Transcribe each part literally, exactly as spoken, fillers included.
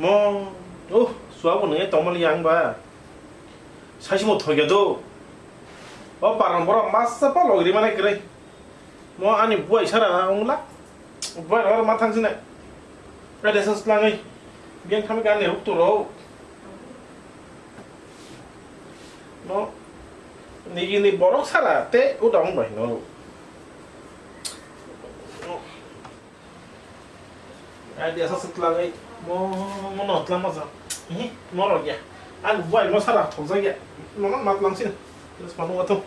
Mo, oh, suabo nungya tongmani yang ba. Saisi mo thoiga do. O parang borok masa pa logri mane kwrwi. Mo ani buai sara wngla. Buai rok ma thang sine. Ade sas langwi. Biang thami gani ruk to ro. No. Nigi ni borok sara te u dong bai no. Ai dia sa sutlang ai. Mo mo no tlang ma sa. Hi, mo ro ya. An buai mo sara thok sa ya. Mo ma tlang sin. Terus panu ato.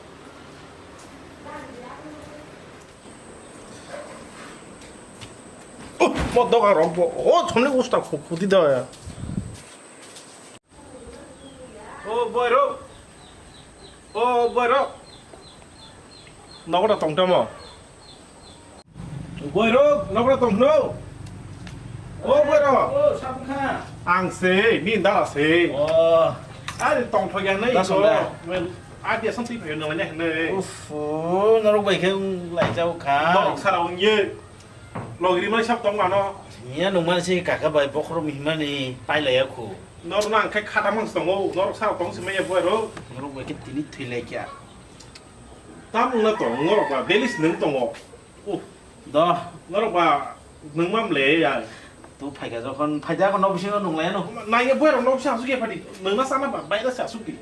Oh, mo doga rok bo. Oh, thomle usta khu phuti da ya. O boy ro. O boy ro. Nogo da tong tamo. Boy ro, nogo da tong no. O boy ro. O sabkha. Ang se, ni da se. O. Ari tong thok yang nei. Da song da. Well, a dia sam ti phe no ne ne. Uff, norok bai khe lai jao kha. Norok sara ong ye. Logri mai sab tong mano. Niya nung man si kaka bai bokhrom himani pai lai ya khu. Nor nang khe khata mang tongo, nor sa tong si maya boy ro. Norok bai khe tini thwi lai kya. Tam na tong, norok ba belis nung tongo. Uh, do. Norok ba nung mam le ya. Tu phaika jokhon phaida ko nok bisingo nung lai no. Nang ye boy ro nok sa su ke phadi. Nung na sana ba bai da sa su ki.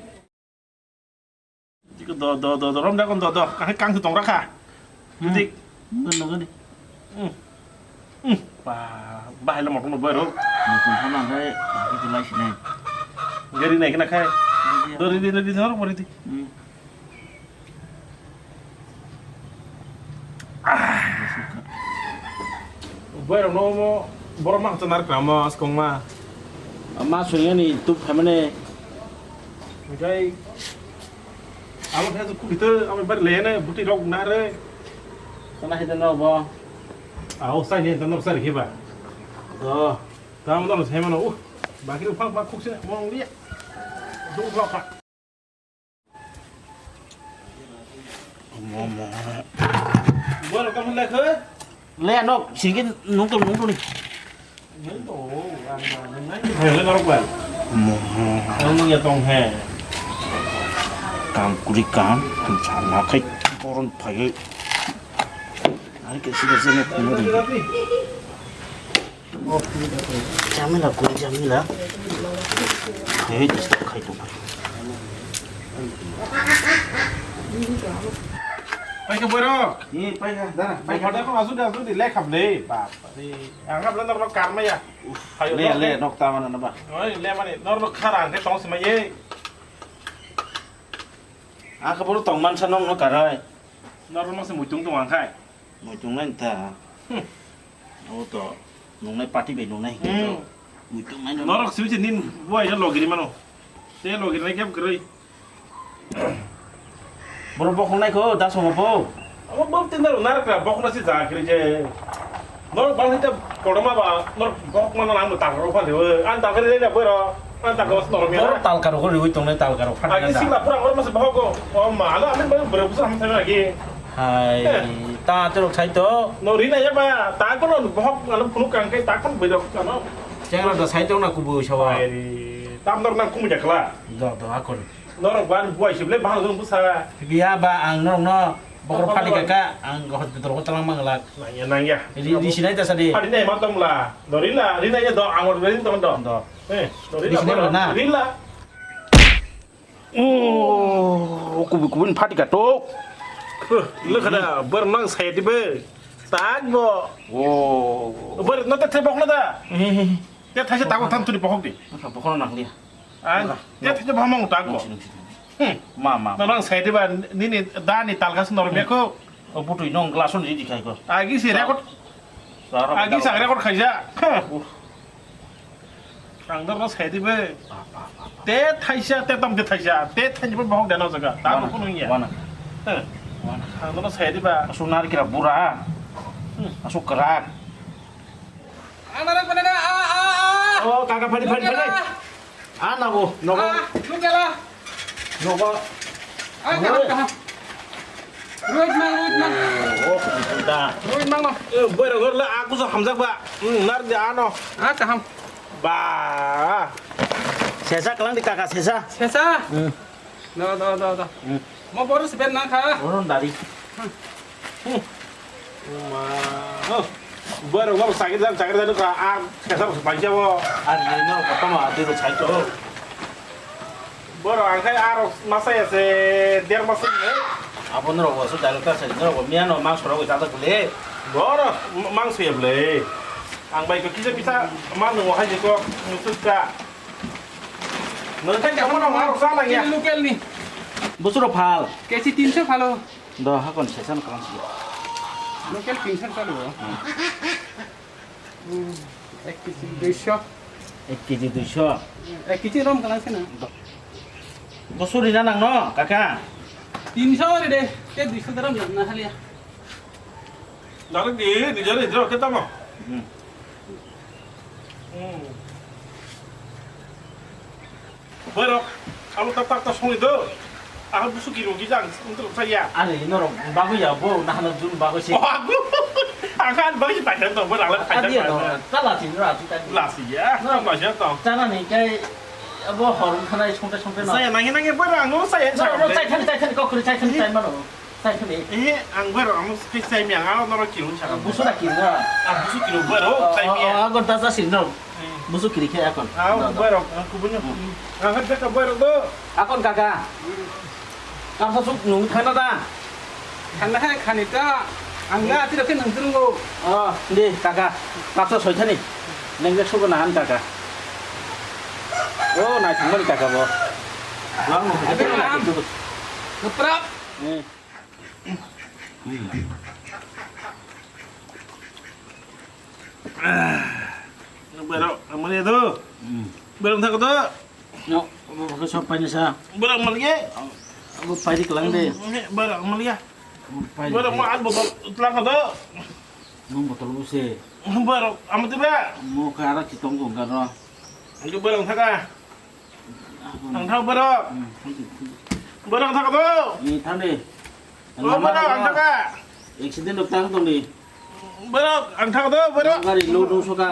Jiko do do do do rom dakon do do kang kang tong rakha. Hmm. Dik. Ngon ngon ni. Hmm. Hmm. Ba bahai la motor lo boy ro. Motor ko nang kai. Itu lai sini. Gari nai kena khai. Iya. Do ri di ri di ro ri di. Hmm. Boy rok no mo borok ma hachal nar kram mo askong ma. Ma sungya ni tup phamane. Jai abo khe kubi to abo bar le ne buti rok na re. Sana hita no bo. Au sai ne dan sai ke ba. Do. Tam no sai mano u. Bakri phang phang khuk sine mong dia. Dung phang phang. Omo, omo. Buat apa mulai ke? Le, ano, singkin nungtung, nungtung ni. Nungtung, ang, ang, ang, ang, le norok bai. Omo, omo. Ang nung ya tong he. Kam kuri kam, ang sana kai koron phai. Ari ke sida sida kuno. Jamila kuri jamila. Hei, disturb khai tong. Paikha borok. Ni paikha, dara, paikha. Paikha ko asu da asu di le kham le. Bap re. Ang kham le norok karma ya. Hayo le, le, nok ta mana na ba. Oi, le mani norok khara ang ke tong sima ye. Ang khe borok tong mansa nok no karai. Norok masa muitung tong ang khai. Muitung lai ta. Hmm. O to nungnai party bai nungnai hingke to. Hmm. Muitung nai nung. Norok simi se nin buai no logiri mano. Te logiri nai kebo kwrwi. Borok bokhok nai kho, da songo bo. Abo bo tin daro nar kra bokhok na si ja kwrwi je. Norok bang hita kodoma ba, norok bokhok mano ang tak ro phan dewe. Ang tak ri na boro. Ang tak ro norok ya. Borok tal karo ko riwi tongnai tal karo phan. Agi sila pura oro masa bokhok ko. O ma, ano amin bang boro busa ham thana agi. Hai, eh. Ta aterok sai to. No rina ya ba, ta kono bohok ano phunuk kang kai ta kon bedok ano. Chengra da sai to na kubu sawa. Ai, tam dor na kumu jakla. Do, do, akon. Norok ban buai sible bahal jong busa. Biya ba ang norok no bokor phati kaka ang hospital ko talang manglak. Nangya, nangya. Ri, ri sinai ta sadi. Phati nai ma tongla. Do rila, rina ya do angor rin tong do. Do. Eh, do rila. Ri sinai na. Rila. Oh, kubu kubu ni phatika tok. Huh, lekha da, bar nang sai tibe. Tak bo. Oh. Bar no te thebok na da. Te thaise tak bo tham tuni bohok di. Lekha bohok nang dia. An, te thaise bohok mang tak bo. Nung si, nung si, nung si. Hmm. Ma, ma. No nang sai tiba nini da ni talgas nor beko. O butui nong glass on di khai ko. Agi si record. Agi sa record khaija. Huh. Ang norok sai di bai. Te thaisa, te tam te thaisa, te thaisa bai bohok deno jaga. Ta wana, bo phunung ya. Wana. Eh. Wana. Ang norok sai di ba. Sunar kira bura. Hmm. Asuk kerak. Ang norok mana da? Ah, ah, ah. Oh, kaka phadi, phadi, phadi. Lukela. Ah, nago, nogo. Ah, lukela. Nogo. Ah, kaham, kaham. Ruit mang, ruit mang. Oh, oh, da. Ruit mang no. Eh, boy, rogor la, aku so hamjak ba. Hmm, nar de ano. Ah, kaham. Ba. Sesa kalang di kaka sesa. Sesa? Hmm. Do, do, do, do. Hmm. Mo boru sepen nang kha. Boru dari. Hmm. Ma. Oh. Boru mo sakit dan sakit dan ka a sesa paisa bo. Ari no kotoma ati ko sai to. Borok ang khai aro masa ya se der masa ni. Abo norok bo so jalo ta sai norok bo miya no mang sorok ta ta kule. Borok mang so ya ble. Ang bai ko kisa kisa mang no hai ko musuk ka. No khai ka mo no mang sa lang ya. Local ni. Busuro phal. Kechi tinso phalo. Do hakon sesan kalang si. Local tinso phalo. Hmm, ek kg duiso. Ek kg duiso. Ek kg rom kalang sina. Bo suri na nang no, kaka? Tinso ri de, te duiso rom na halia. Dari di, di jari, di jari, kita mo. Hmm. Hmm. Borok, abo ta tak ta songwi do. Aha busu kiri ugi jang, untuk saya. Ani norok bagwi ya, bo nahana jun bagwi si. Oh, aku. Aku an bagwi pajan to, borok ala pajan. Adi no, ta lasi no atu ta. Lasi ya, no. Lasi to. Chana ni kai, abo horum khanai songte songte no. Saya nangi nangi borok ang saya. No, no, chai thani, chai thani, kokri chai thani, chai mano. Chai thani. Eh, ang borok ang kai chai mi ang aro norok kiri unsa. Busu da kiri na. Ah, busu kiri borok chai mi. Ah, gonta sa sin no. Musu kiri khe akon. Ah, da, da. Borok, ang kubun. Hmm. Ang hak ka borok do. Akon kaka. Kamsa suk nung thana da. Thana hai khani ta. Ang ga tiro khe nung thung go. Oh, di kaka. Kamsa soi thani. Neng je sugo nahan kaka. Oh, nai thang mani kaka bo. Lang mo. Ate lam. Keprap. Hmm. Borok, ang maliya do. Hmm. Borok thang do. No, abo khe sob painisa. Borok maliya. Abo paidi kalang de. Hmm, borok maliya. Abo paidi. Borok mo al botol utlang do. Nung botol use. Borok, amo tiba. Mo khe ara kitong gongga no. Ang borok thaka. Ang thang borok. Hmm, thank you, thank you. Borok thaka do. Ni thang de. Oh, lama borok, ang thaka. Accident rok tang tong di. Borok, ang thaka do, borok. Gari load rok soka.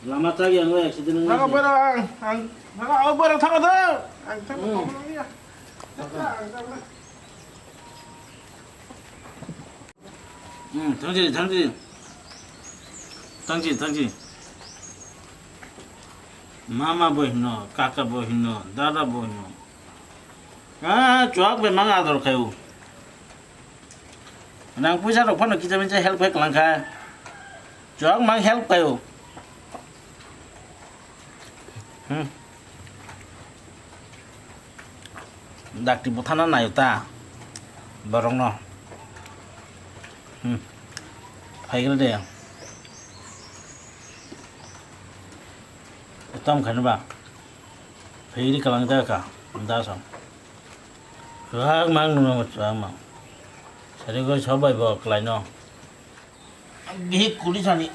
Lama chagi ang accident rok. Thaka borok, ang, ang, thaka, oh, borok thaka do. Ang thaka. Hmm. Thaka, ang thaka. Hmm, thangji, thangji. Thangji, thangji. Mama bo hino, kaka bo hino, dada bo hino. Ah, chuak bai mang ador khayo. Nang puisa rok phano kisa misa help khai kalang kha. Chuak mang help khayo. Hmm. Dakti buthana nayo ta borokno. Hmm. Phaigre de. Tam khani ba. Phaigri kalang ta ka. Da sam. Chuak mang nungno chuak mang. Sari go sobai bo klaino. Bihik kuli sani.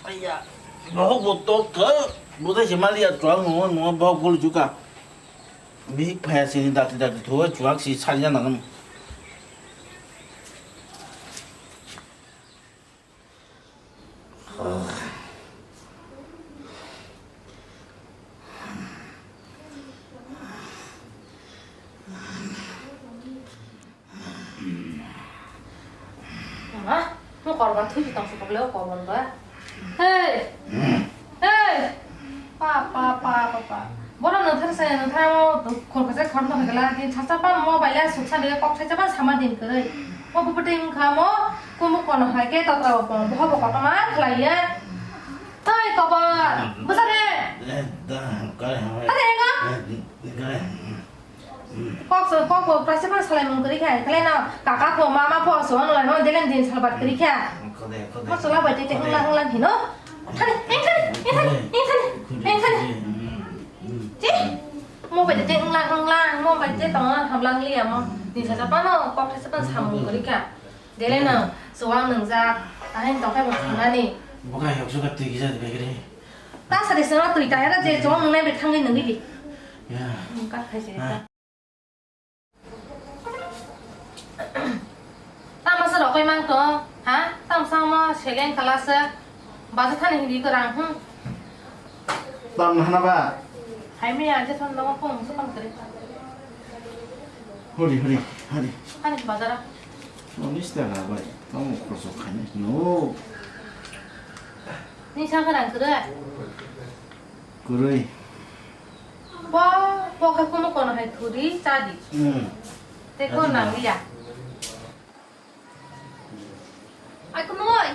Aiya. Bohok bo tok kha. Budai se maliya chuak nungo nungo bohok gol juka. Bihik phaya sini dakti dakti thuwa chuak si sari jana nang. Mama, mo korban thui tong se kokle o korban ba. Hey! Hey! Pa, pa, pa, pa, pa. Bono nongthar saya nongthar mo khor kasa khor no hagala din sasa pa mo baila suksa de kok sai pa sama din koi. Mo bu pute wngkha mo kumu kono hai ke totra bo boho bo kotorma khlai ya. Toi kobar, busa de. Eh, da, kare hai. Ate ego. Eh, kare. Kok so, kok bo prasa pa salai mung kri kha. Kale na kaka pho, mama pho so no lai no delen din salbat kri kha. Khode, khode. Kok so la bai te te hung lang hung lang hino. Thani, eh, thani, eh, thani, eh, thani, eh, thani. Ti? Mo bai te hung lang hung lang, mo bai te tong lang ham lang liya mo. Din sa pa no, kok sa pa samung kri kha. Dele no, suang nungjak, ahai tongkhai bo thungnani. Bo kha yok suka twi kisa de begre. Ta sari sema twi ta era je chong nungnai be thangwi nungwi di. Ya. Ka khai se ta. Tama se rokoi mang to, ha? Tam sang ma seleng kala se. Baja thani hindi ko rang, hmm. Tam hana ba? Hai me anje son logo phone so kam kare. Hori, hori, hori. Ani bazara. Unis taka bai. Tamo khorso khaini. No. Ni sa kharang kare. Kurui. Bo, bo khe kumu kono hai thuri chadi. Hmm. Te ko nang ya. Ai, kumui.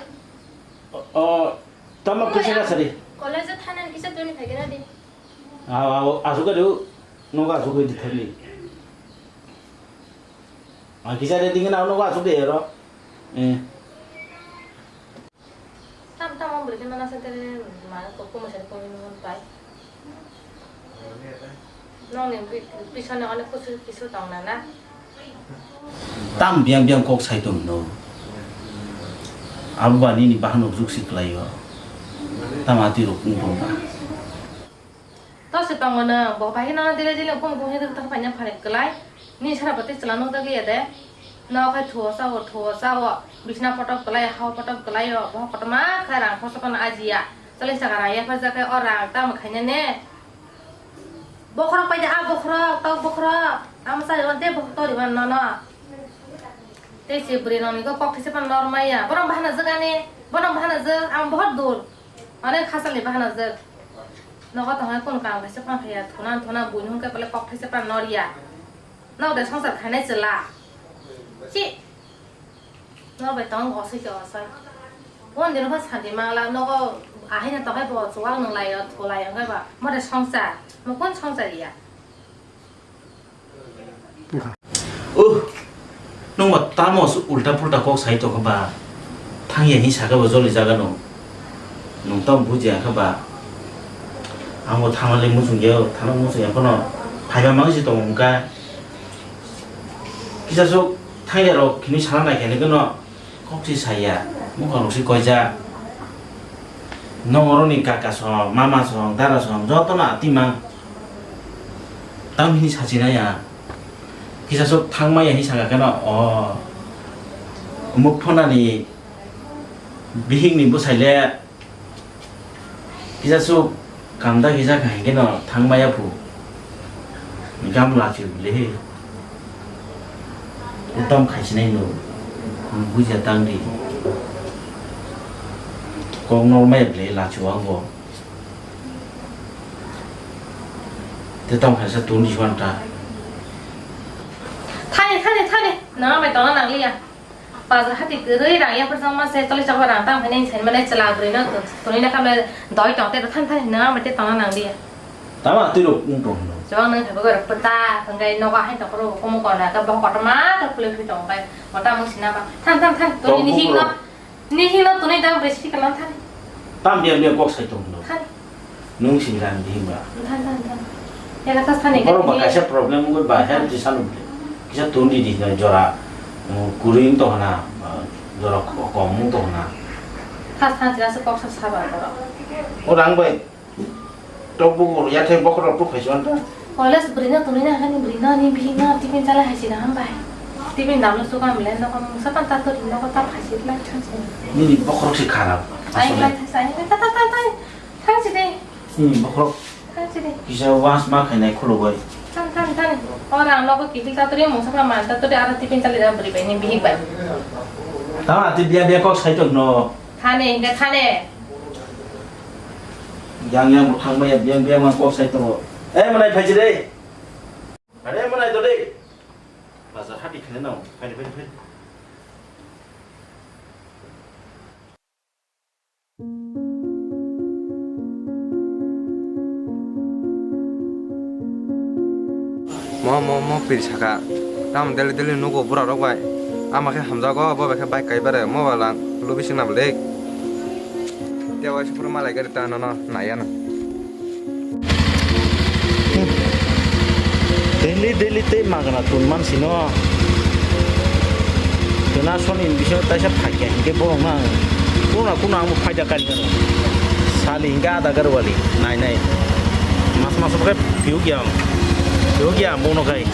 O, o, tamo kisa ka sari? College thanan kisa tuni phai kena di. Aw, aw, asuk ka du. Nogo asuk di thani. A kisa de dingin aw nogo asuk de ro. Eh. Tam tam wng bwrwi khe nana se tere mane kok koma sari kok nini hwn pai. Nokni bi-, bisoni onek kusu kisu tong nana. Tam biyang biyang kok sai tong no. Abo ba nini bahan rok juk si klai o. Tam atwi rok wng tong ba. To se tongo no, bo pai no dire dire kum kum hiduk tak paina phani klai. Ni sara pati chwla nuk dagi ya de. No khai thuo sao, thuo sao. Bisna potok klai, hao potok klai o. Bo kotorma khai rang khoso kono ajiya. Chali saka rang ya pha jakai o rang tam khaina ne. Bokhorok pai de a bokhorok, tok bokhorok. Am sa yon te bokhorok tori ban no no. Te se bwrwi nokni kok kok thaisa pan norma ya. Bono bahana jwk ani, bono bahana jwk, ang bohor dul. Onek khasal ni bahana jwk. Nogo tongwi kunu kaam kaisa phang thaya, thuna thuna buini hwn khe belai kok thaisa phang nor ya. Nok de songsar khainai chwla. Chi. Nor bai tong osoi khe osoi. Bon dino ba santi mangla nogo ahai na tokai bo chuwak nung lai o, thu lai o khe ba. Mo de songsar. Mo kun songsar ya. Uh, nwng ba tamo se ulta pulta kok sai tongkha ba? Thangya hinwi sakha bo joli jaga no. Nwng tamo bujiya kha ba? Ang bo thangna le muchung ya, thangna muchung ya phano phaiba mang se tongo wngkha. Kisa swk thangya rok hinwi sana nai khe nw khe no. Kok se saya, mokang rok se koijak. Nong oro ni kaka song, mama song, dara song, joto no atwi mang. Tamo hini sachina ya. Kisa swk thang maya hini saka khe no, o muk phona ni bihik ni bwsai le. Kisa swk kamda kisa kahai khe no thang maya phu. Gam lachi bwle he. Utom khai sinai no. Buja tang di. Kok nor maya bwle lachi o ang bo. Te tong khaisa tuni suan ta. Thani, thani, thani. Nang mai tongna nang liya. Bazar hati kwrwi rang yapharjakma se, choli chakma rang tang phainai, saimane chwla bwrwino twnwi na khamle doi tong, tei than than hinwi ang bai tei tongna nang di. Tama twi rok wng tong hino. Chwng nang thaibo gorok pwta, hwnkhai nogo hai tong koro, komo kona khe bohok kotorma khe pulwi phi tong khe, mota mung sina ba. Than than than, tong twnwi ni hik no, ni hik no twnwi dang bwrwi si khe man than. Tam biya biya kok sai tong hino. Than. Nung sing ran di himba. Than, than, than. Ela khas thani Borok ba khe kaisa problem wngwi ba help di sanu bwle. Kisa tun di di na jora, mm, kwrwi wng tong hana, ah, jora ko-, kom wng tong hana. Khas thang sina se kok sa saba borok. O rang bai tok bukur yathai bokhorok tuk khai swan ta. College bwrwi no twnwi na hani bwrwi no ni bihik no tiffin chala hai sina hambai. Tiffin dam lo suka mle no kom sa pan ta to ri no ko ta phai si la chang si. Nini bokhorok se kharap. Ai asole. Lai thai sai ta ta ta ta. Thang si de. Hmm, bokhorok. Thang si de. Kisa was ma khainai khulugwi. Thang, thang, thang. Ora ang nogo kihil tatri mungsa kha man tatri aro tiffin chali da bwrwi bai ni bihik bai. Tama ati biya biya kok sai tong no. Thane, hingke thane. Yang yang bo thang maya biya biya ma kok sai tongo. Eh, manai phai si de. Are manai to de. Bazar hati khane nang. Phai de, phai de, phai de. Mo, mo, mo, pir saka. Tamo deli, deli nugo bura rok bai. Ama khe hamjago, bo bai khe bike kai bare, mo ba lang, lubi sing na balik. Te waisa pura malai gari ta nono, nai ya no. Daily, daily tei magna tun man sino. Tuna soni bisingo taisa phakya hinkhe borok nang. Kuna, kuna ang bo phaida kali gano. Sani hinkhe ada garwali, nai, nai. Mas, mas khe phiyuk ya ang. Phiyuk ya ang bono khai.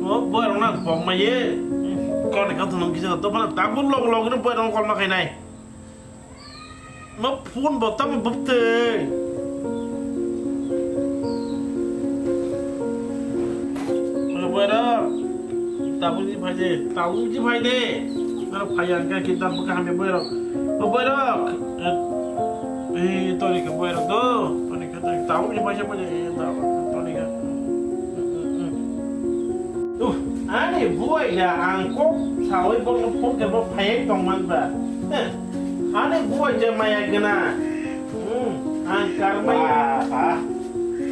O, boy, rok nang. Tongma ye. Koni kha thunung kisa to phana tabuk log log no boy rong kolma khainai. Ma phone bo tamo bupte. Boy rong. Tabuk ji phai de, tabuk ji phai de. Aro phai ang ka kitab ka hambe boy rong. Boy rong. Eh, toni ka boy rong do. Toni ka toni tabuk ji phai se boy de. Toni ka. Uh, ani buai ya ang kok sawi bokno phone khe bo phayai tongman ba. Eh, ani buai je maya gana. Hmm, ang karmai. Ba, ba.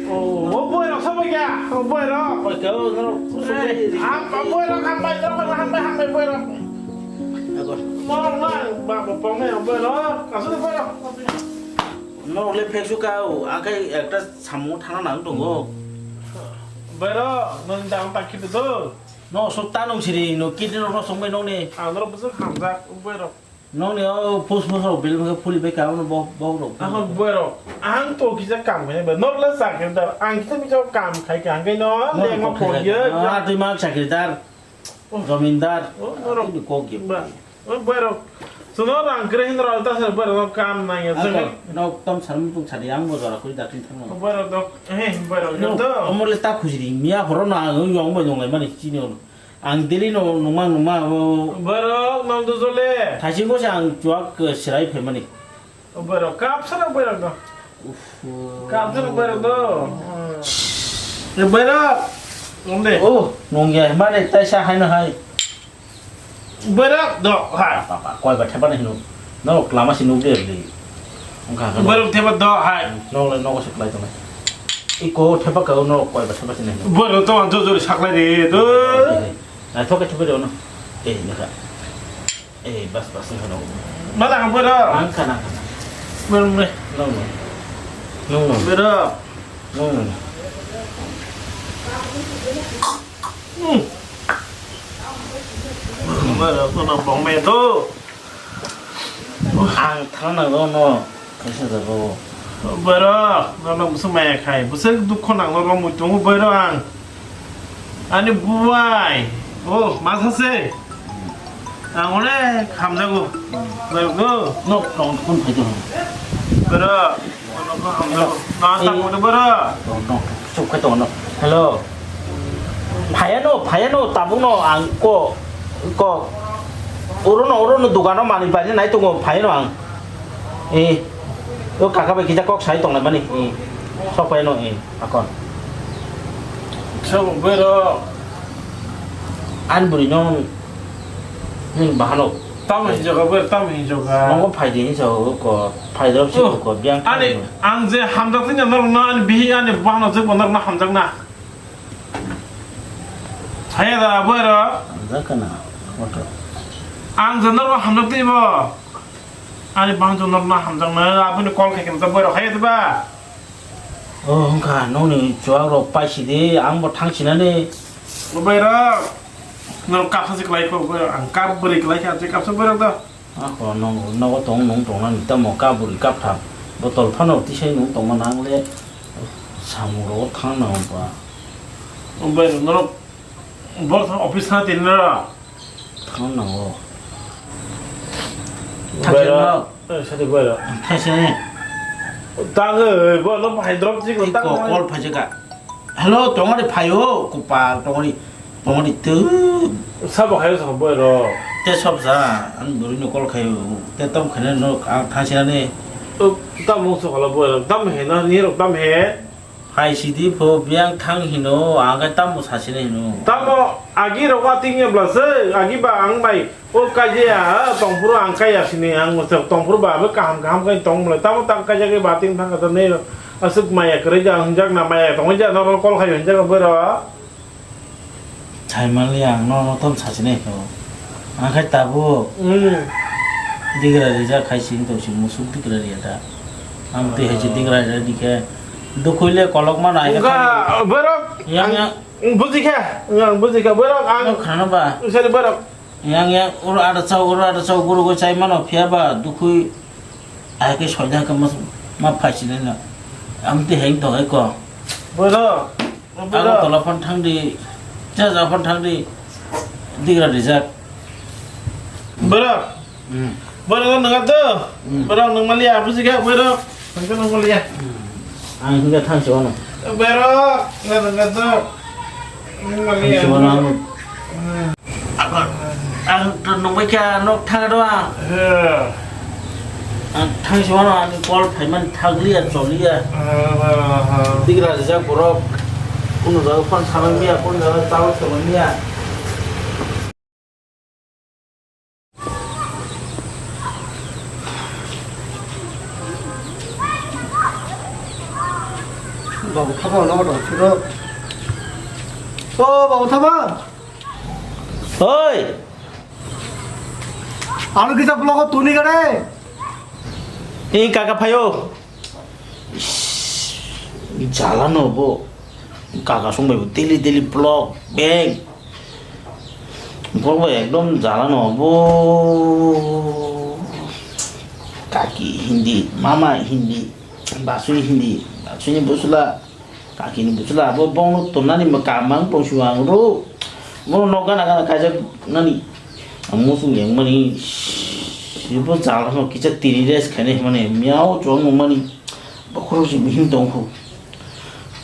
Oh, oh, buai rok sabo ya. Oh, buai rok. Oi, kau, kau. Eh, ham, buai rok, hambai, hambai, hambai, hambai, buai rok. Ako. Morok nang, ba, ba, pong ya, buai rok. Kasu buai rok. Norok le phek su kau, ang khe ekta samung thana nang tongo. Bero, nang dang tak khitu do. No sok ta nung siri, no kidney rok no song bai nong ni. Ang norok bwswk hamjak, bero. Nong ni o phus phus rok bil phuli bai ka, no bok, bok rok. Ang bero, ang to kisa kam khe, norok le sakri dar, ang kisa misa kam khai ka, ang khe no, no, leng ma kok phone kisa. Ye. Ah, twi ma sakri dar. Oh. Jomindar. Oh, norok. Tini kok gim. Ba. Oh, boy rok. Suno rang kre hin rok ta sar boy rok kam nang ya. Ako, no tom sar mutung sari ang bo jora kuri datin thang. Oh, boy rok dok. He, boy rok. No, to. Omor le ta khujiri. Miya horo na ang yong bai nong lai mani chini ono. Ang dili no nungma nungma o. Boy rok nong do jole. Thaisi go se ang chuak, eh, sirai phe mani. Borok kapsana borok do. Uff. Kapsana borok do. E borok. Nonde. Oh, nongya mare taisa haino hai. Borok do hai. Papa, koi ba theba hino. No klama si nugde bli. Ongka ka. Borok theba do hai. No le no se klai tong. Iko theba ka no koi ba theba sini. Borok to anjo jori saklai re do. Ai thoke thebe do no. Eh, naka. Eh, bas, bas, nang, nang. Mana ang bera? Nang ka, nang ka. Bera, bera. Nang, nang. Nang, nang. Bera. Nang, nang. Hmm. Bera, kena bong me tu. Ang thang nang, no, no. Kaisa jago. Bera, no, no, musu maya khai. Busa dukho nang, no, no, muitung, bera, ang. Ani buai. Oh, masa se. Ang ole khamjago. Bergo. No, no, phone phai do. Bera. Ono ko hamjago. Na ta mo bera. No, no. Chup khai to no. Hello. Phaya no, phaya no, tabuk no ang ko, ko. Oro no, oro no dogano mani pai nai tongo, phaya no ang. Eh. O kaka bai kisa kok sai tong nai mani. Eh. Sok phaya no, eh. Akon. Sabo bero. Ani bwrwi no nwng bahano. Tamo hinjoka bero, tamo hinjoka. Nongo phaidi hinsa ko, phaidi rok si ko, biang ani, thangwi. Ang je hamjak tini norok no ani bihi ani bahano je bo norok no hamjak na. Haya da bero. Hamjak kana, motor. Ang je norok hamjak tini bo. Ani bahano norok no hamjak na, aboni call khai khe bero haya da ba. Oh, wngkha, nokni chuwak rok paisidi, ang bo thang sinani. Obai rok, norok kapsa se kwlai kho, obai rok, ang kap bwrwi kwlai kha, je kapsa obai rok da. Ako, nogo tong, nung tongnani, tamo kap bwrwi kap tham, botol phano tisai nung tongma nang le, samung rogo thang nang ba. Obai rok, norok, bo thang office thang tini norok. Thang nango. Thang sini. Eh, sadi boy lo. Thang sini. Tang, eh, bo no phai drop ji ko tang. Ko call phai jaka. Hello, tongori phaio, kopal tongori. Tongori tu. Sabo khayo sa boy lo. Te sob sa, an buri no call khayo. Te tom khane no ang thang sini. Tam mung so khala boy lo. Tam he na ni rok tam he. Hai sidi pho biyang thang hino, ang khe tamo sasini hino. Tamo agi rok wa tingya bla se, agi ba ang bai o kaiya, tongphuru ang kaiya sini, ang tongphuru ba kaham kaham kai tong bla. Tamo tang kaiya ke ba ting thang kata nei asuk maya kwrwi ja hinjak na maya tong ja no call khai hinjak bwrwi. Thaimanli ang no, no tom sachinai kho. Ang khai tabuk. Hmm. Digra rijak khai sini tong si musuk digra riya da. Ang twi hai si digra riya dikhe. Dukhui le kolok ma nai. Ungka, borok. Yang, ang, yang. Buji kha. Ang buji kha. Borok ang. Ang khana ba. Sari borok. Yang, yang, oro ada chau, oro ada chau, guru go chai mano phiya ba dukhui. Ai khe soida khe mas, ma phaisinai na. Amtwi heng tong hai ko. Bodo. Bodo. Agartala phano thangdi. Chaja phano thangdi. Digra rijak. Borok. Hmm. Borok nang do. Hmm. Borok nang maliya, buji ga borok. Nang nang maliya. Ang hingga thang si ono. Borok nang nang do. Nang maliya. Thang si ono ang. Hmm. Ang to nungbai kha nok thang do ang. Eh. Ang thang si ono ani call phaiman thagliya choliya. Eh, eh, eh. Digra rijak borok. Kuno jaga phone samai miya, kuno jaga chawal samai miya. Babu thapa no do chiro. O babu thapa. Oi. Ano kisa blogo tuni gare. Ei kaka phayo. Ish, jala no bo. Kaka song bai bo daily daily vlog bang. Vlog bai ekdom jala no bo. Kaki Hindi, mama Hindi, basui Hindi, basui ni busula. Kakini bwswla abo bongno tonnani mwkang mang tongsiwang ro. Bono nok gana gana kaijak nani. Ang muchung yang mani. Sibo jala no kisa tini rest khainai hwnmani miao chwng nung mani. Bokhorok si bihim tongkhu.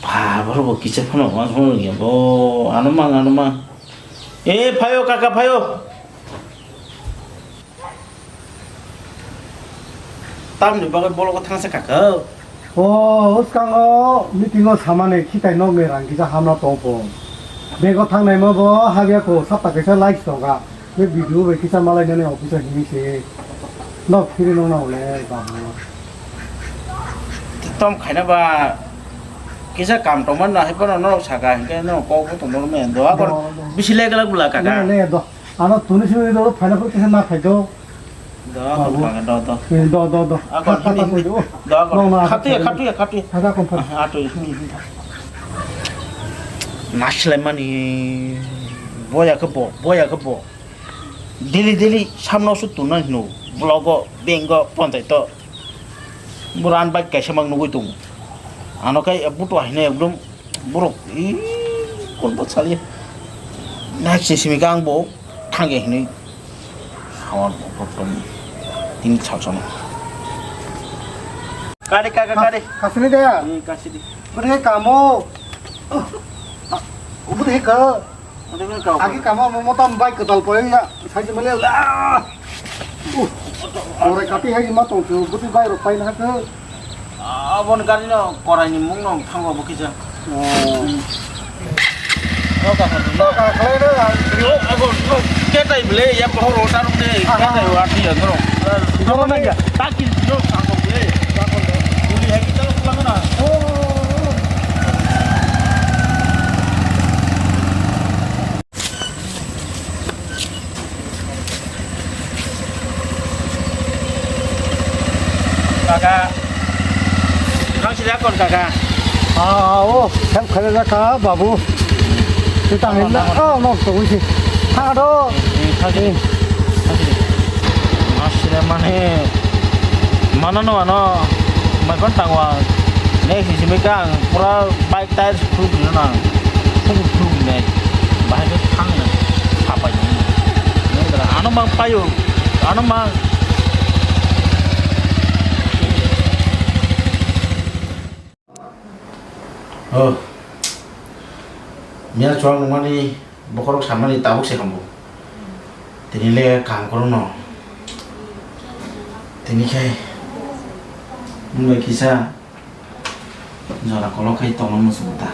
Ba borok bo kisa phano ma phano ya bo ano mang ano mang. E phayo kaka phayo. Tamni bagwi bologo thangsa kaka? O, bwskango meeting o samani khitai nokni rang kisa hamna tongpho. Bego thangnaima bo habya kho, sapta kaisa likes tongkha. Be video bai kisa malainani office o himwi se. Nok phiri nokna hole babu. Tom khaina ba kisa kam tongmani no hai phano norok saka hinkhe norok kok bo tongmani do. Akon do, do. Bisi leglak bwla kaka. Ne, ne, do. Ano tuni simi do phaina phuru kisa na phai do. Do, babu. Kaka, do, do. Eh, do, do, do. Ako, kha, kha, hini, kha, hini. Do, ako. Nong na khatuya, khatuya, khatuya. Kha, kha, kha. Ah, atu, hini, hini. Nasilai mani. Boya khe bo, boya khe bo. Daily, daily, samno su tunai hino. Vlogo, bengo, pontai to. Buran bike kaisa mang nugui tongo. Ano kai buto haino ekdom borok, ih, kolbot saliya. Naik se simi kang bo thangya hinui. Hawan bo problem. Tini chal chal. Kari kaka kari. Kasini de. Ini kasih di. Beri kamu. Beri ka. Agi kamo mo motom bai kwtal poyang ya. Sai se male la. Uh. Ore kati hai ma tong chu buti bai rok pai na ka. Abon gari no korai ni mung no thango bo kisa. Oh. Roka kha. Roka khlai na. Ago no ketai bele ya pohor rotar de ketai wa ti ya no. Jono na ya. Taki no thango bele. Uli hai kita pulang na. Oh. Kaka. Nang sida kon kaka. Ah, oh, help khaida kha babu. Kita hinda, oh, nok to usi. Ha do. Asle mane, mano no ano, mai kon tangwa. Next simi ka ang pura bike tire sukru bina na. Sukru sukru bina. Bahai ke thang na. Apa ni? Ano mang payo, ano mang. Oh. Miya chuang nungmani bokhorok samani tabuk se hambo. Tini le kaham kwrwngno. Tini khai nwng bai kisa jora kolok khai tongna muchungo ta.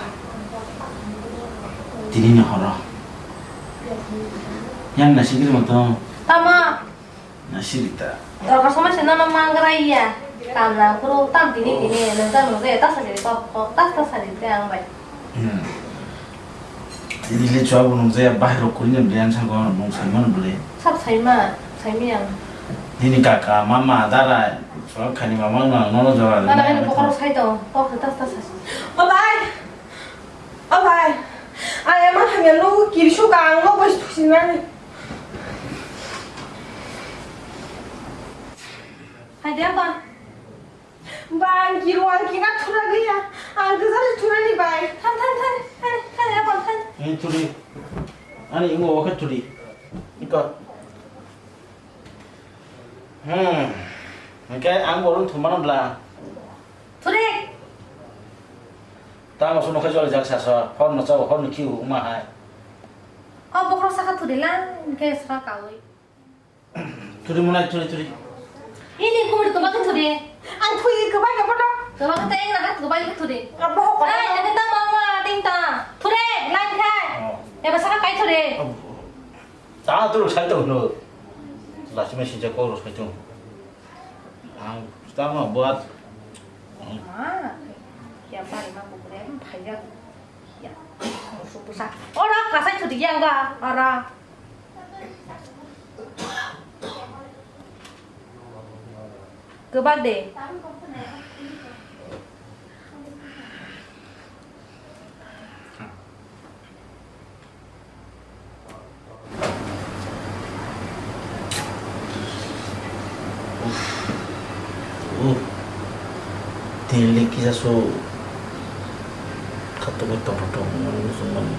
Tini ni horo. Yang nasi kiri moto. Tama. Nasirita. Dorkar somai se nono mangra iya. Tamna kuru tam tini tini nungta nungta ya tasa jadi kok kok tas tas sadi te ang bai. Hmm. Tini le chua bo nungja ya bahai rok kuri ne blian sa go nung sai man bole. Sab sai ma, sai mi ang. Nini kaka, mama, dara, chua khani mama no nono jora. Mana ini pokok sai to, kok tas tas sadi. Bye bye. O bai, ang emang hamya nugo kirisu ka ang nogo bai thusinani. Hai de apa? Ba ang kiru ang kina thura gaya. Ang kejar thurani bai. Than than than than than apa than? Ini thuri. Ani ingo oke thuri. Iko. Hmm. Hingke ang borok thumano bla. Thuri. Tamo sono khe jol jak saso. Hor no chao, hor no khiu ma hai. O bokhorok saka thuri la, hingke saka kaui. Thuri monai, thuri, thuri. Ini kumur kebak thuri. Ang thuri kebak kebak dong. Kebak teng na hat kebak thuri. Abo kok. Ai, ini ta mama ting ta. Thuri, lain khai. Oh. Eba saka kai thuri. Oh. Ta tu sai tu no. Lasi ma sinja ko ro sai tu. Ang ta ma buat. Ma, ya bari ma ko bre phai ya. Ya. Su pusa. Ora kasai thuri yang ga. Ora. Kebak de. Uff. Uff. Tini le kisa so khato bai tongthok tongmani muchungmani.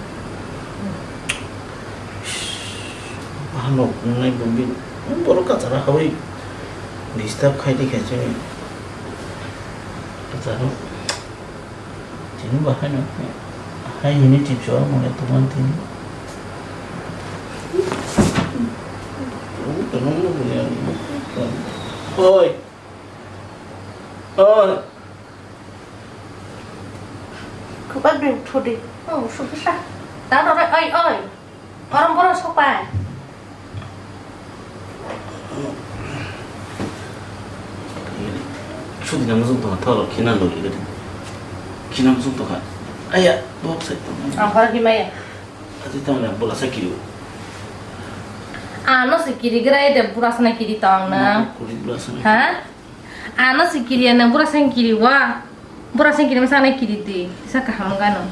Hano wngnai bo bini borok kachara hawi disturb khai di khe chini kacharo. Tini bo haino hai hini chipso mane tongo tini. Oi. Oi. Khubar beng thudi. Oh, sukisa. Taro re, oi, oi. Orom borom sokpai. Sudi na muchung tongkha, thoro khina logi gadi. Khina muchung tongkha. Aya, bok sai tong. Ang hor himaya. Ati tong na bola sakiri. Ano se kiri grai de bura sana kiri tong na. Kuri bola sana. Ha? Ano se kiri na bura sana kiri wa. Bura sana kiri ma sana kiri de. Sa kaham gano.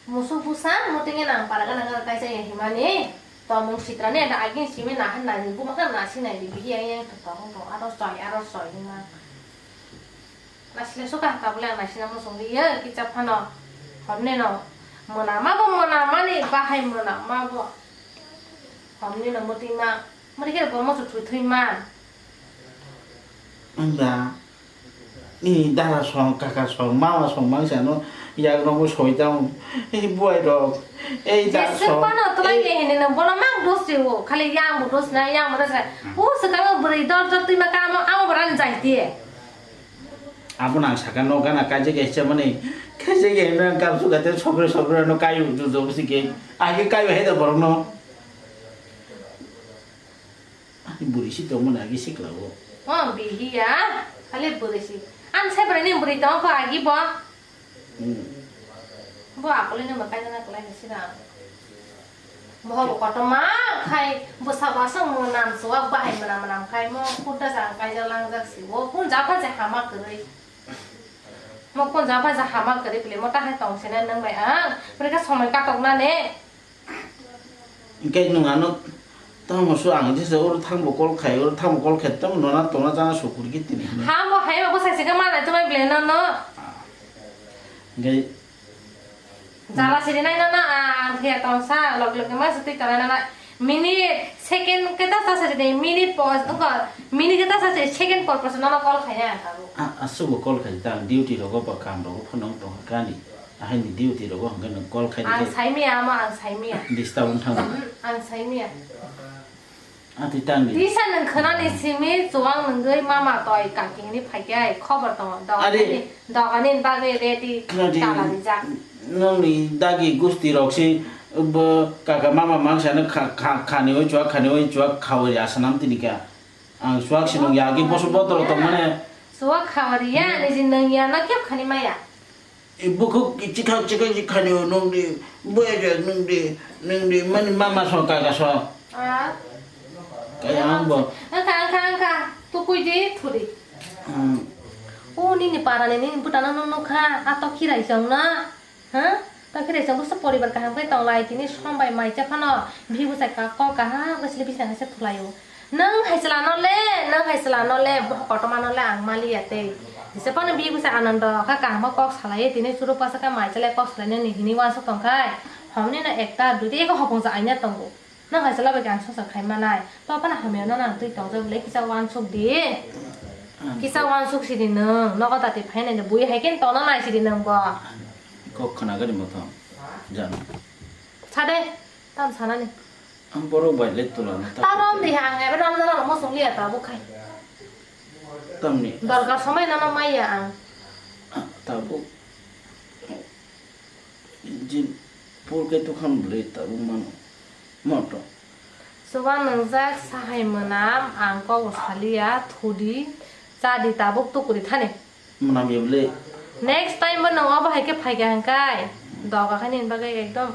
Musuk busa, mutingwi nang para gana gana kaisa ya himani. Tomung sitra ni ada agin simi nahan nani, buma kan nasi nai di, bihi yang yang tong tong, aro soi, aro soi hima. Nasile suka tabule ang nasina musung liya kicha phano. Homne no mona ma bo mona mani bahai mona ma bo. Homne no muti ma, muti khe bo moso thui thui ma. Wngda, nini dara song, kaka song, mama song mangsa no yak no bo soi tang. Ei buai rok, ei da song. Jese phano tulai ei. Ne hene no bono mang dos se o, khali yang bo dos na, yang bo dos na. O se kang bwrwi dor dor twi ma kamo, amo bo ran jai tie. Abo nang saka no gana kaje kaisa mani, kaje ke no kap suka te sobre sobre no kayu ju jo si ke. Age kayu he da borok no. Ani buri si tong mani age sikla o. Oh, bihiya, khali buri si. An se buri ni buri tong ko agi bo. Hmm. Bo akuli no makai na kulai ni sina. Bohok kotorma khai bwsa bwsa mwnam chuwak bahai mwnam mwnam khai mo kudda jang kaijak langjak si o kun japha je hama kwrwi. Mo kun japha je hama kwrwi bwle mo tahai tong sene nwng bai ang bwrwi khe somoi katok nani. Hingke nwng ano tamo su ang jesa oro thangbo call khai oro thangbo call khai tamo nona tongna jana sukur ki tini hwnwi. Hamo hai bo bwsai se khe manai tongmai bwle no no. Hingke Jala siri nai no na, ang thia tong sa, log log ma sutwi tongnai no na. Minute, second khe ta sa siri de, minute pos, ongko, minute khe ta sa siri, second por pos no no call khai ya ang tabuk. A, asuk bo call khai ta, ang duty rogo ba kam rogo phano tong kani. Ahai ni duty rogo hwnkheno call khai Ang de. Saimiya, amo ang saimiya. Disturb wng thang. Ang saimiya. Ati tangdi. Tisa nwng khwnani simi chuwang nwngwi mama toi kaki hwnwi phaikhe ai khobor tongo. Dogani, dogani bagwi ready tala rijak. Nongni dagi gusti rok si bo kaka mama mangsa no kha, kha, khani oi chuwak, khani oi chuwak khawi asa nam tini kha. Ang chuwak si nung yagi boso botolo tong mane. Chuwak khawi ya, niji nwng ya no kep khani maya. Bukhuk kichikha chikha chikhani o nung di, boya jak nung di, nung di, mani mama so kaka so. Ah. Kaya ang bo. Angka, angka, angka, tukui di, thuri. Hmm. O nini para ni, nini buta no nung nung kha, ato khirai chong na, ha? Tei khe recheng busu poribar kaham khe tonglai, tini som bai mai cha phano bihik bwsai ka-, kok kaham khe sili bisna khe se thulaio. Nwng hai chwla no le, nwng hai chwla no le, boh kotorma no le ang maliya tei. Jesa phano bihik bwsai Anando kha kaham khe kok salai, tini churuk pasa khe mai cha le kok salai nani hini uansuk tong khai. Hom ni no ekta, duita eko hopong cha aina tongo. Nwng hai chwla bai khe ang swngchar khai manai. To phano hamya no nang twi tongjak le kisa uansuk di. Kisa uansuk sidi nwng. Nogo dati phainai de bui hai khe tongna nai sidi nwng bo. Kok khna gani mothom. Jan. Sade. Tam sanani. Ang borok bai le tulana ta. Ta rom di ang ebe rom jana mo song liya ta bu khai. Tamni. Dorkar somai nana maiya ang. Tabuk. Jin purke tukhan bwlwi tabuk mano. Moto. Chuba nwngjak sahai mwnam ang kok saliya thudi chadi tabuk tukuri thani. Mwnam ya bwlwi. Next time bo nwng obo hai khe phaikha hwnkhai doga khe nini bagwi ekdom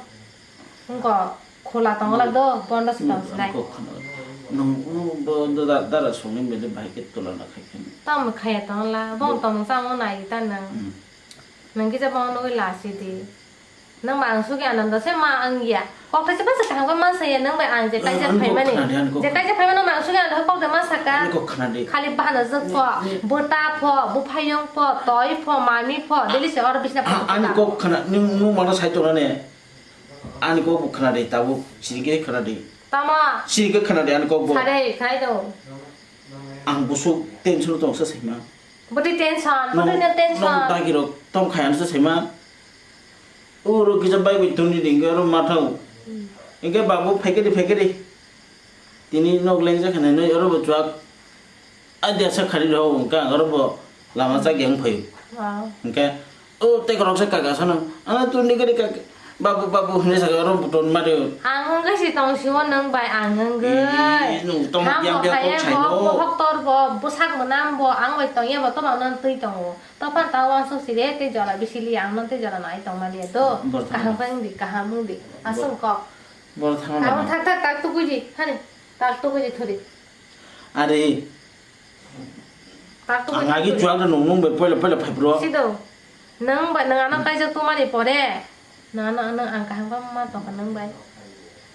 wngkha khula tongwlak do bondo se tong sinai. Nwng bo dara songni bwlwi bai khe tulana khai khe. Tamo khaya tongla bong tongmung chamung nai ta nwng. Nwng kisa bong nugwi lasi di. Nwng ba ang sugi anando se ma ang ya. Kok thaisa basa kaham khe ma saya nwng bai ang je kaisa phaimani. Je kaisa phaimani ma ang sugi anando kok de ma saka. Ani kok khna di. Khali bana jwk pho, bwta pho, buphayung pho, toi pho, mami pho, daily se oro bisna pho. Ani kok khna, nwng nwng mano sai tongna ne. Ani kok bo khna di tabuk, sirike khna di. Tama. Sirike khna di ani kok bo. Sare khai do. Ang busuk tension tong sa saima. Bwtwi tension, bwtwi no tension. Nwng dagi rok tong khai ano se sema. Oro kisa bai bai tuni di, hwnkhe oro ma thang. Hwnkhe babu phaikhe di, phaikhe di. Tini nok leng jak khe nai, oro bo chuak. Ai dia sa khari rok, hwnkhe ang oro bo lama chak yang phai. Hwnkhe O, tei koroksa kaka sano. Ano tuni gari kaka. Babu, babu, hwnwi saka oro buton mari. Ang wngwi si tong sio nwng bai ang wngwi. Ih, nwng tong biang biang kok saino. Bohok tor bo, bwsak mwnam bo, ang bai tong ya bo, toma nwng twi tongo. Topha ta wansuk si de, tei jora bisi li ang nwng tei jora nai tong mani do. Kaham wng di, kaham wng di. Aswng kok. Bor thang. Kaham thak thak tak tukui di, hani. Tak tukui di thuri. Ari. Ang agi chuak no nung nung bai poila poila phai bro. Sido. Nang ba nang ano kaijak tumani pore. Nang ano ano ang kaham khe ma tongkha nang bai.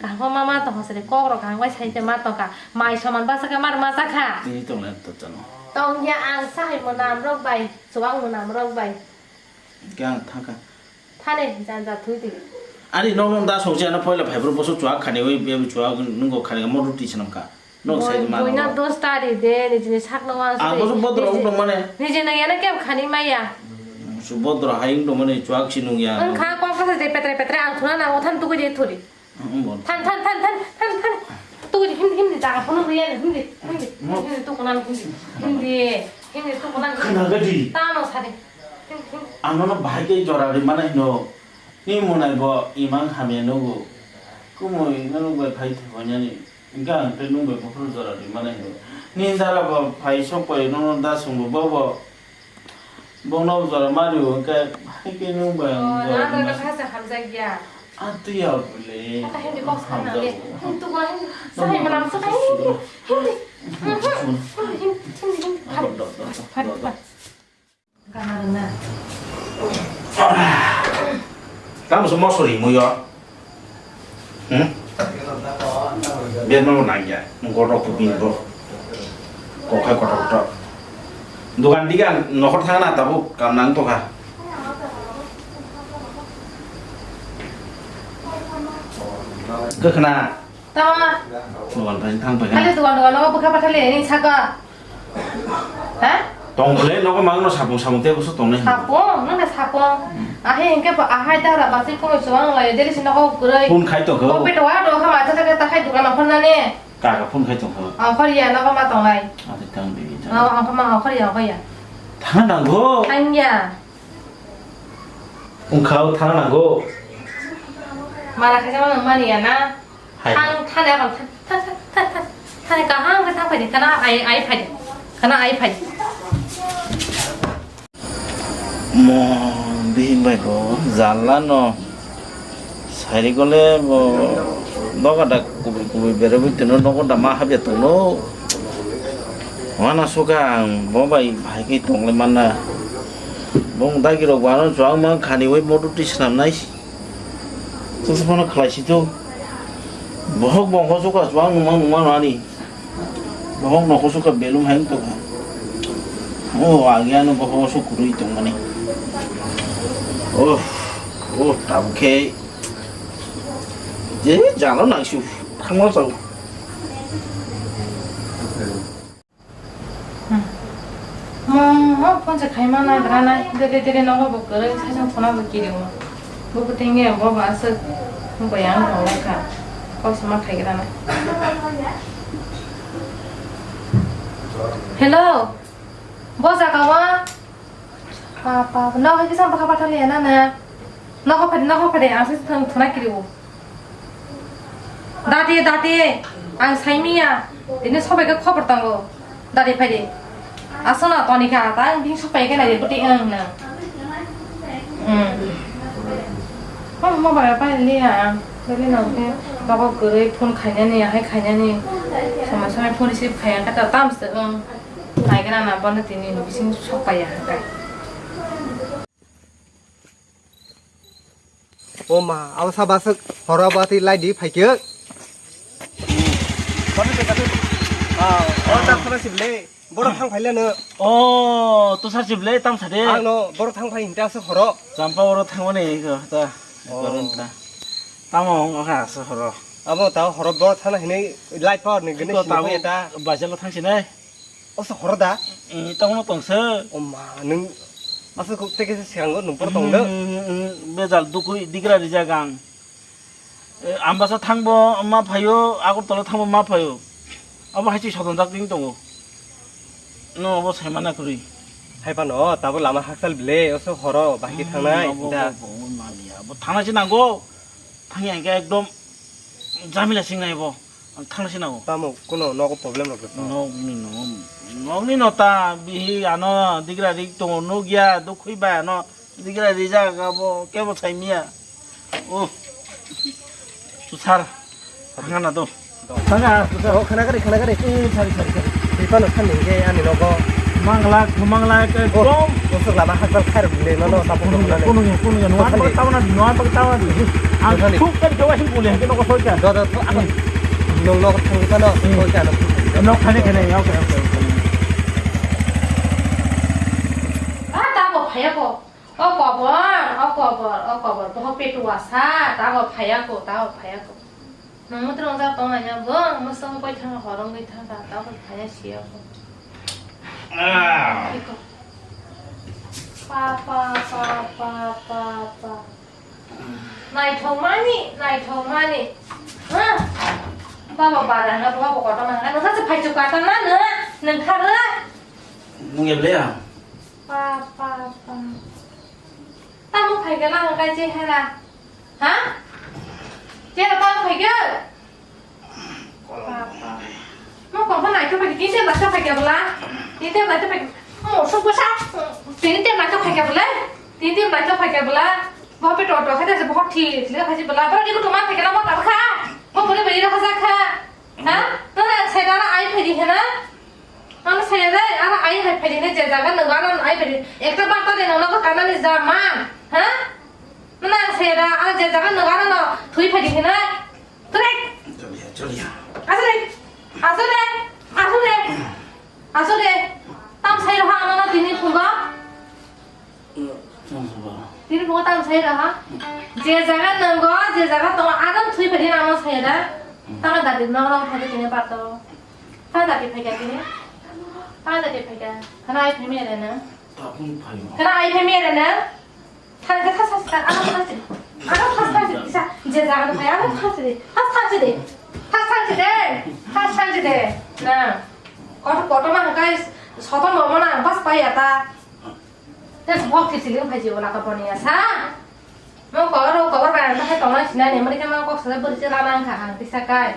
Kaham khe ma ma tongkha sari kok rok kaham bai sai ma tongkha. Mai soman basa khe mar ma sakha. Tini tong le to chano. Tong ya ang sahai mwnam rok bai. Chuak mwnam rok bai. Khe ang thangkha. Thani, janja thui di. Ani nok nok da songsi ano poila phai bro boso chuak khani oi be chuak nungo khani mo ruti sanam kha. Nok sai ma. Boina dos tari de ni jini sak no wa. Ang boso bodro ung tong mane. Ni jini yana kem khani maya. Su bodro hai ung tong mane chuak si nung ya. Ang kha kok kha de petre petre ang thuna na othan tu ko je thuri. Than, than, than, than, than, than. Tu, hindi, hindi, jaga phone mo yan, hindi, hindi, hindi, tu kunan, hindi, hindi, hindi, tu kunan. Khna gadi. Tamo sari. Hindi, hindi. Ang nono bahai khe jora ri mana hino. Ni monai bo imang hamya nugo. Kumui nono bai phai thwinani. Engka ang tei nung bai buphuru jora ri mana hino. Ni dara bo phai sok pai nono da sungbo bobo. Bongno jora mario hwnkhe, hai khe nwng bai ang jora rwna. Hamjakya. Ah, twi ya bole. Hindi kok sana le. Hindi tu gua hindi. Sahai manam sahai hindi. Hindi. Hindi, hindi, hindi, hindi. Phari, phari, phari, phari. Gana rwna. Tamo se mosori muyo. Hmm? Bedma bo nangya, gotok to bini bo. Kokhai kotok kotok. Dogan diga nokhor thangna tabuk kam nang tokha. Kwkhna. Tama. Dogan phai thang phai. Kali dogan dogan no bwkha pathale ni saka. Ha? Tong bole nogo mangno sapung sapung tei boso tongnai. Sapung, nang na sapung. Ahe hingke ba ahai dara basi koi chuang lai deri sino ko guroi. Phone khai tong kho. Ko peto wa do kha ma ta ta khai dukan phone na ne. Ka ka phone khai tong kho. Ang khor ya nogo ma tong lai. Ate tang bi. Ang ang ma ang khor ya khor ya. Thang nang go. Thang ya. Ung khao thang nang go. Mara khai jama mani ya na. Hai. Thang, thang, thang, thang, thang, thang, thang, kaham khe thang phai di, khana ai, ai phai di, khana ai phai di. Mo bihik bai bo jala no sari gole bo doga da kubui kubui berabui tino nogo da ma habya tongno. Wana suka ang bo bai hai khe tongle manna. Bong dagi rok bo ano chuang mang khani oi motor twi swnam nai. Chwng phano khlai si to. Bohok bongkho suka chuang nungma nungma nani. Bohok nokho suka belum hai wngtokha. O agi ano bohok sok kwrwi tongmani. Oh, oh, tabuk khe. Je jalo nangsu. Thangma chao. Hmm. Mo, mo, phone se khaima nagra nai, dere dere nogo bo kwrwi, saichung phone bo kirio. Bo bo tingge, bo bo aswk, bo yang thong kha. Kok sama khaigra nai. Hello. Bo jaga wa? Pa, pa, no, hai kisa baka pathali ya na na. Nogo phadi, nogo phadi, ang se thung thuna kirio. Dati, dati, ang saimiya. Tini sobai khe khobor tongo. Dati phaidi. Aswkno toni kha, ta ang bini sobai khe nai, buti ang na. Hmm. Mo, mo bai pai liya ang. Beli no khe, nogo kwrwi phone khainani, hai khainani. Samai samai phone receive khaiya khe ta tam se ang. Naigra na bono tini bising sobai ya kai. O ma, abo sa baswk horo bati lai di phaikhe. Kono se katu. Ah, oh, ta khana sible. Boro thang phaile no. Oh, to sar sible tam sade. Ang no boro thang phai hinta se horo. Champa boro thangmani ko ta. Oh. Koron ta. Tamo ong kha se horo. Abo ta horo boro thana hinai light power ni gini. Ko ta ta. Bajalo thang sinai. Oso horo da? Mm, tongno tongse. O ma, nung aswk kok teke se siyango nung por tongdo. Mm, mm, mm, bejal dukui digra rijak ang. Eh, Ambasa thangbo ma phayo, Agartala thangbo ma phayo. Abo hai si sotonjak ding tongo. No abo saimana kwrwi. Hai phano, tabo lama hakchal bile, oso horo, bahai khe thangnai, abo, da. Abo, abo, abo, abo thangnai se nango. Thangya hingke ekdom jamila singnai bo. Ang thangna sinango. Tamo kuno nogo problem rok tong? Nokni no, nokni no ta bihi ano digra rik tongo, nukya, dukhui bai ano digra rijak abo kebo saimiya. Oh. Susar. Thangana do. Thanga, susar. Oh, khana gari, khana gari. Eh, sorry, sorry, sorry. Ripano thanni hingke ani nogo. Mangla, mangla, ekdom. Bosok lama hakbal khairok le, nono, tapo. Kunuya, kunuya, kunuya. Noa pag tawa na, noa pag tawa na. Ang thuk ka jawa sing bule, hingke nogo soika. Do, do, do, ako. Nong nogo thang ka no, soika no. Nok khane, khane, okay, okay, okay. Ah, tabo phaya ko. O kobor, o kobor, o kobor. Boho petu wasa, tabo phaya ko, tabo phaya ko. Nang mutrung jak tong nai ya bo, musung koi thang horong koi thang ta, ta koi thaya siya ko. Ah. Iko. Pa, pa, pa, pa, pa, pa. Naithok mani, naithok mani. Ha? Baba bara na, baba kotor na, nang sa phai chu kata na, na, nang kha na. Nung ya ble ya? Pa, pa, pa. Tamo phaikhe lang kai che hera. Ha? Che tamo phaikhe? Papa. Mo kok pha naithok phaikhe, tin tem naithok phaikhe bwla. Tin tem naithok phaikhe. Mo suk bwsa. Tin tem naithok phaikhe bwla. Tin tem naithok phaikhe bwla. Bo pe to to khaide se bo thi le khaji bwla. Bo ni ko to ma phaikhe na mo ta kha. Mo bole bole kha sa kha. Ha? To na se da ai phaidi hena. Ano saya dai, ano ai hai phai dine je jaga nang ano ai phai dine. Ekta bata de nang ko kana ni ja ma. Ha? Nang saya da, ano je jaga nang ano no thui phai dine na. Tore. Choliya, choliya. Aso de. Aso de. Aso de. Aso de. Tam sai roha ano no tini phungo. Tini phungo tam sai roha. Je jaga nang go, je jaga tong ano thui phai dine ano saya da. Tama dadi no no phai dine pato. Tha dati phaikha tini. Tha dati phaikha. Khana ai phaimya rena. Tapung phaima. Khana ai phaimya rena. Thang kha thang thang thang ano thang si. Ano thang thang si kisa je jaga no phai ano thang si de. Thang thang si de. Thang thang si de. Thang thang si de. Na. Koto koto ma kai soto momo na bas pai ata. Tes bok thik thik phai je ola ka boni asa. Mo kobor kobor bai ano hai tongna sinani mari kama kok sa beri je lama ang kha ang kisa kai.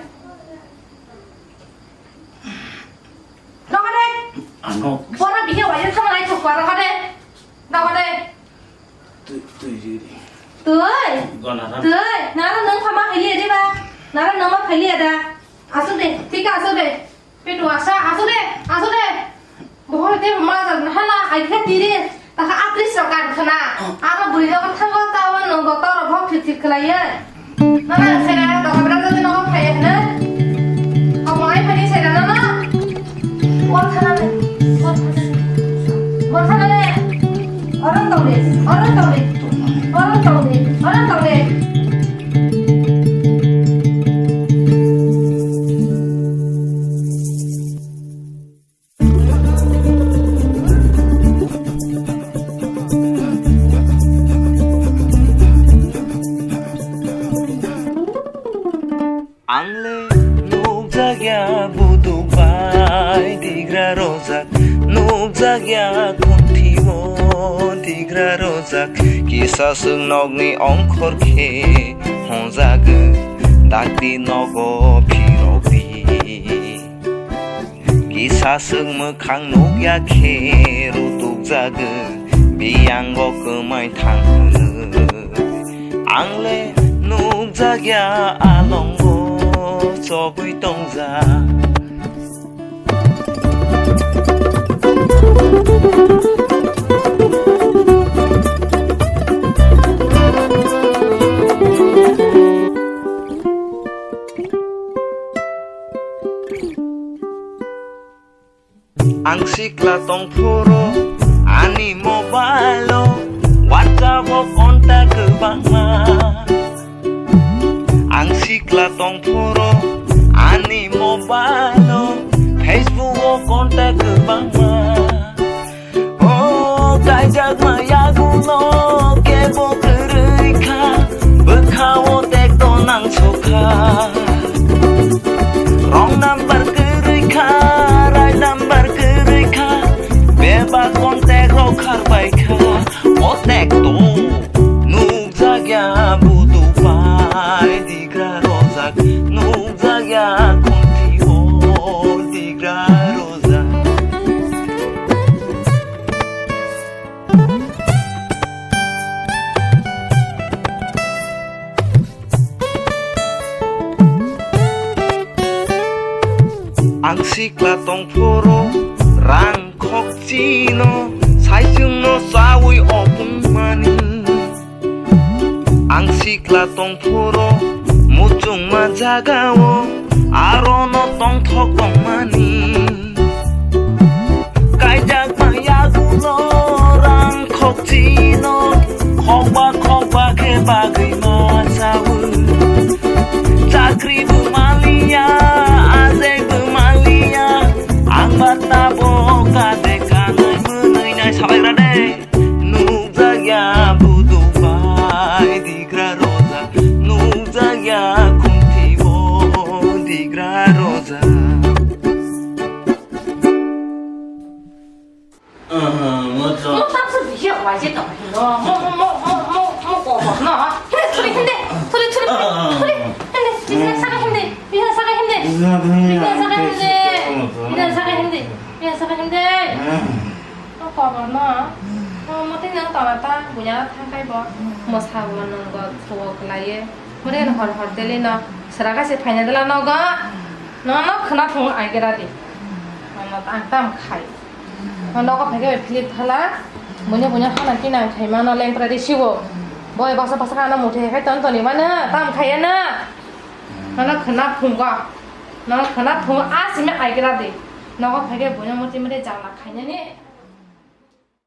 Nokade. Ano. Bora bihe wajir sama lai chukwa nokade. Nokade. Tui, tui, tui, tui. Tui. Gana ram. Tui. Nara nang kama pheli aja ba. Nara nang ma pheli ada. Asu de. Thik asu de. Petu asa. Asu de. Asu de. Bohor te ma jar na hala. Ai khe tiri. Takha atris ro kan khana. Aro buri ro thango ta wan nang go ta ro bok thik thik khlaiye. Nana sera, tong bra jodi nogo phai hene. Omo ai phani sera nana. Wal khana le, wal khana le. Wal khana le. Oran tong le, oran tong le. Oran tong le, oran tong le. Ang le nukjakya buduk bai digra rojak, nukjakya khunthio digra rojak, kisa swk nokni ongkhor khe hwnjagwi dakti nogo phirokdi. Kisa swk mwkhang nukya khe rutukjagwi, biyango kwmai thang hwnwi. Ang le nukjakya alongo chobwi tongjak. Ang sikla tongphuru ani mobile-o WhatsApp-o contact kwbangma. Ang sikla tongphuru ani mobile-o Facebook-o contact kwbangma. O kaijakma yaguno kebo kwrwi kha, bwkha-o tekto nangsokha. Wrong number kwrwi kha, right number kwrwi kha, bebak contact rok kharbai kha. O tekto nukjakya buduk bai digra rojak, nukjakya khunthio digra rojak. Ang sikla tongphuru rang khokchino saichungno chawi opungmani. Ang sikla tongphuru muchungma jagao arono tongthok tongmani. Kaijakma yagulo rang khokchino khokba khokba khe bagwi ma chawi. Chakri bo maliya, ajek bo maliya, ang ba tabo kade kanai mwnwi nai salai rade. Nukjakya buduk bai digra rojak, nukjakya khunthio digra rojak. Aha, mo to. Mo tamsa bihik waise tong hino. Mo, mo, mo, mo, mo, mo kobor no. Hinde, thuli, hinde, thuli, thuli, thuli, hinde, bisna saka hinde, bisna saka hinde, bisna saka hinde, bisna saka hinde, bisna saka hinde. O kobor no. O mote nang tona ta buya thangkai bo. Mosa bo nang go suo khlaiye. Mote hor hor deli no. Sera kaise phaina dela nogo. No no khna thung ai gira di. No no ang tam khai. No nogo phai ke philip thala. Bunya bunya khana kinang khai ma no leng pra di siwo. Boy basa basa kana muthe khai ton toni mana tam khaiya na. No no khna thung go. No no khna thung a simi ai gira di. Nogo phai ke bunya moti moti jala khaina ni.